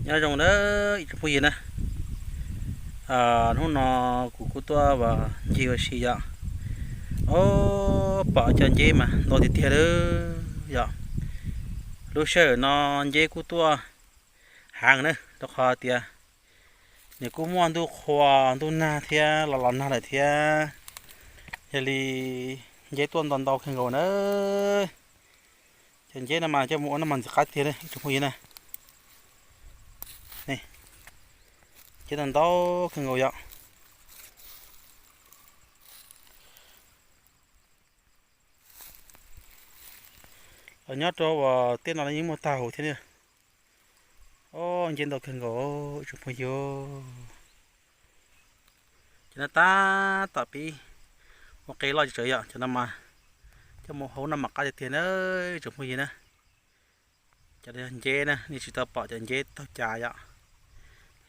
Nyob zoo nawb ib tsoom phooj ywg na. Hnub no kuv kuj tuaj ua ncig ua si yom. Ob, pom cov nceb mas ntau tiag tiag li yom. Lub sij hawm no nceb kuj tuaj heev na, rau qhov tias nws kuj muaj ntuj qhua ntuj nag thiab los los nag lawm thiab. Yog li nceb tuaj ntau ntau kawg nkaus na. Cov nceb no mas coj mus ua noj mas ntxim qab tiag li ib tsoom phooj ywg na. Nceb ntau ntau kawg nkaus yom. Los nyob rau uas tej no los yeej muaj tag huv thiab li. Ob, nceb ntau kawg nkaus ib tsoom phooj ywg. Cov no tab tom pib ua qe loj tsawv yom, cov no mas coj mus hau noj mas qab tiag tiag na ib tsoom phooj ywg na. Cov no yog nceb na, nej tsis tau pom cov nceb taug cav yom.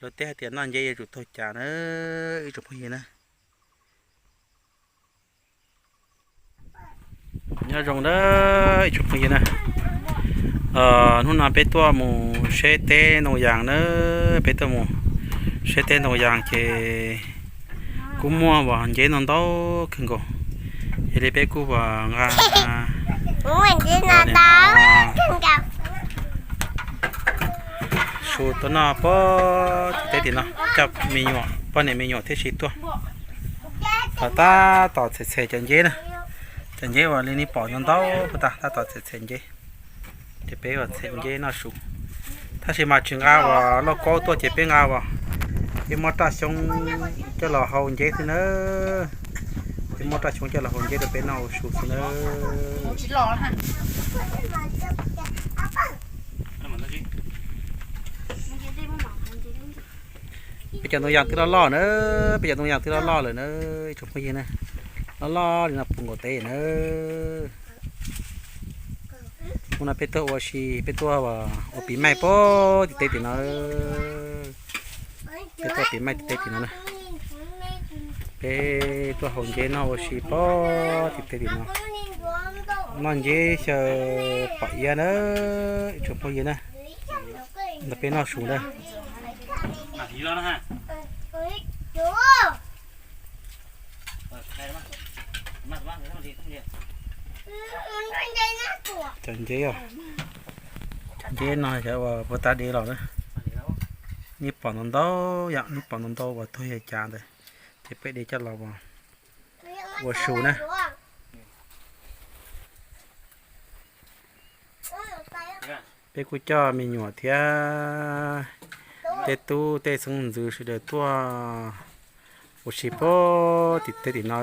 Luag tej hais tias noj nceb yuav tsum taug cav na ib tsoom phooj ywg na. Nyob zoo na ib tsoom phooj ywg na. Hnub no peb tuaj mus saib teb ntoo yas na, peb tuaj mus saib teb ntoo yas ces kuj muaj uas nceb ntau ntau kawg nkaus. Yog li peb kuj uas nqa su tuaj noj pog tim teb tim no, coj me nyuam, poj niam me nyuam thiab si tuaj. Los tab tom txhem txhem cov nceb na, cov nceb uas li nej pom ntau ntau puag ta, tab tom txhem txhem nceb. Ces peb uas txhem nceb noj su, tab sis mas tsis nqa uas lauj kaub tuaj ces peb nqa uas, peb muab raj xyoob coj los hau nceb xwb na. Peb muab raj xyoob coj los hau nceb rau peb noj ua su xwb na. Peb cov ntoo yas twb loj loj na, peb cov ntoo yas twb loj loj lawm na ib tsoom phooj ywg na. Loj loj li no puv nkaus teb na. Hnub no peb tuaj ua si, peb tuaj ua pis maij pog tim teb tim no. Peb tuaj pis maij tim teb tim no na. Peb tuaj hau nceb noj ua si pog tim teb tim no. Noj nceb xyaw pom iab na ib tsoom phooj ywg na. Ntawm peb noj su na. Cov nceb, nceb no cov uas puag ta de los na. Nej pom ntau ntau yom, nej pom ntau ntau uas tuag yog cav ntawd, ces peb de coj los ua su na. Peb kuj coj me nyuam thiab tej tub tej xeeb ntxwv sawv daws tuaj ua si pog tim teb tim no.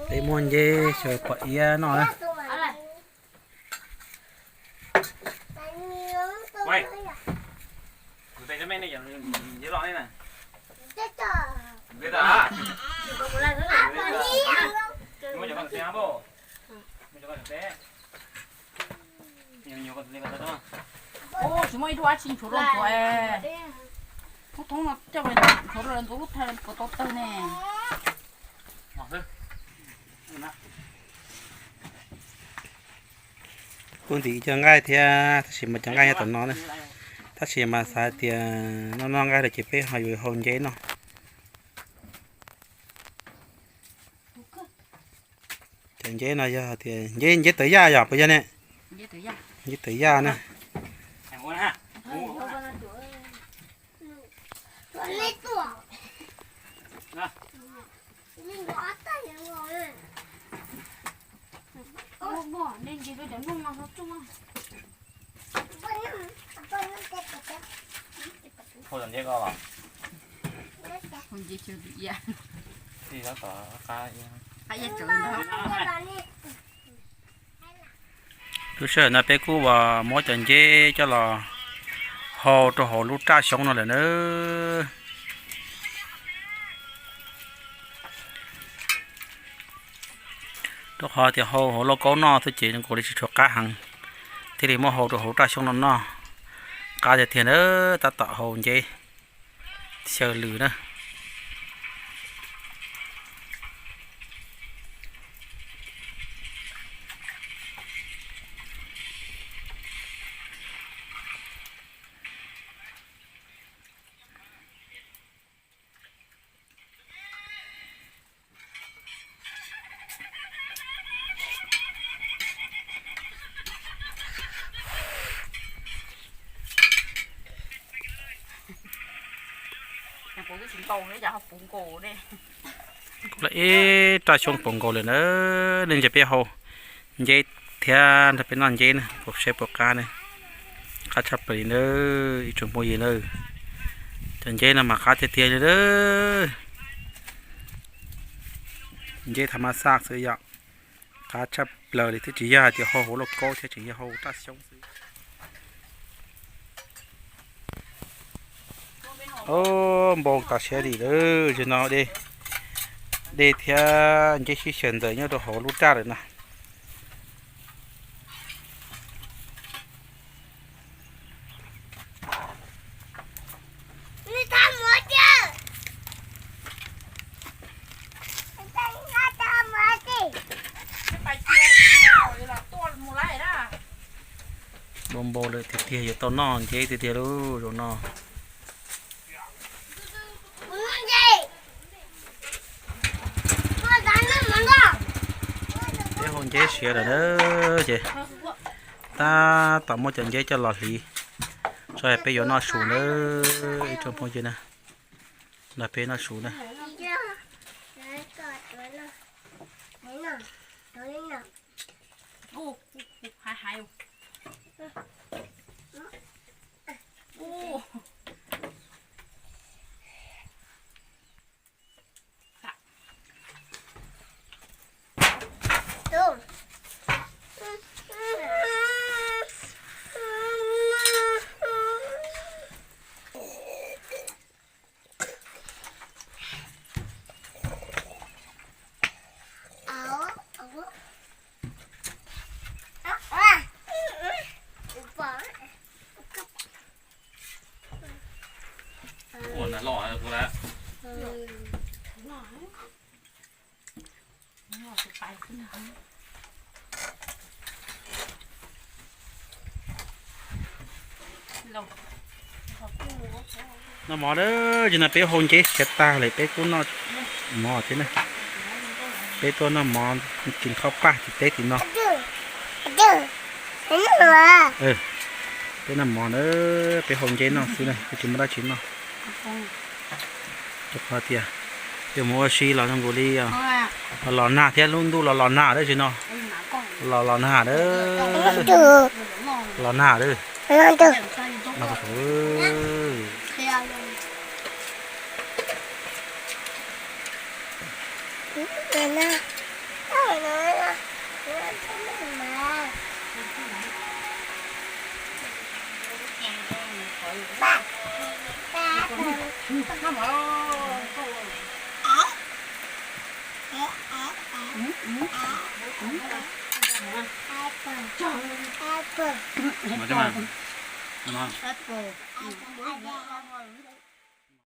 Peb muab nceb xyaw pom iab noj na. Tsis muaj ib lub dab tsi nchuav rau ntxuav es, thoob thoob no coj mus nchuav rau ntxuav lub thaj puas tau tawg ne. Kuj ntim cov nqaij thiab, tab sis mas cov nqaij nyob tom no na. Tab sis mas xav hais tias noj noj nqaij lawm ces peb ho yuav hau nceb noj. Cov nceb no yog tias nceb, nceb tawv yaj yog puas yog ne? Nceb tawv yaj na. Lub sij hawm no peb kuj uas muab cov nceb coj los hau rau hauv lub raj xyoob no lawm na. Qhov tias hau hauv lauj kaub noj xwb ces zoo nkaus li tsis tshua qab heev, thiaj li muab hau rau hauv raj xyoob no noj. Qab tiag tiag na, tab tom hau nceb xyaw lws na. Kuv ib raj xyoob puv nkaus li na, nej ntsia peb hau nceb thiab nrog peb noj nceb na, puas seb puas qab ne. Qab tshaj plaws li na, ib tsoom phooj ywg na. Cov nceb no mas qab tiag tiag li na. Nceb tha mab xaj xwb yom. Qab tshaj plaws li thiab, tsis yog hais tias hau hauv lauj kaub thiab, tseem yog hau raj xyoob xwb. Npoo tas siav li lawm, zaum no dej thiab nceb sib xyaw ntxaws nyob rau hauv lub raj lawm na. Npau npau lawm tiag tiag, yuav tau noj nceb tiag tiag lauj zaum no. Peb hau nceb siav lawm na, ces tab tom muab cov nceb coj los hliv, tso peb yuav noj su na, ib tsoom phooj ywg na. Nrog peb noj su na. Noj mov na, zaum no peb hau nceb siav tag lawm peb kuj noj mov thiab na. Peb tuaj noj mov, kis khaub paj tim teb tim no. Peb noj mov na, peb hau nceb noj xwb na, peb tsis muaj dab tsi noj. Rau qhov tias yus mus ua si los zoo nkaus li los los nag thiab, lub ntuj los los nag dab tsi no. Los los nag a, los nag a.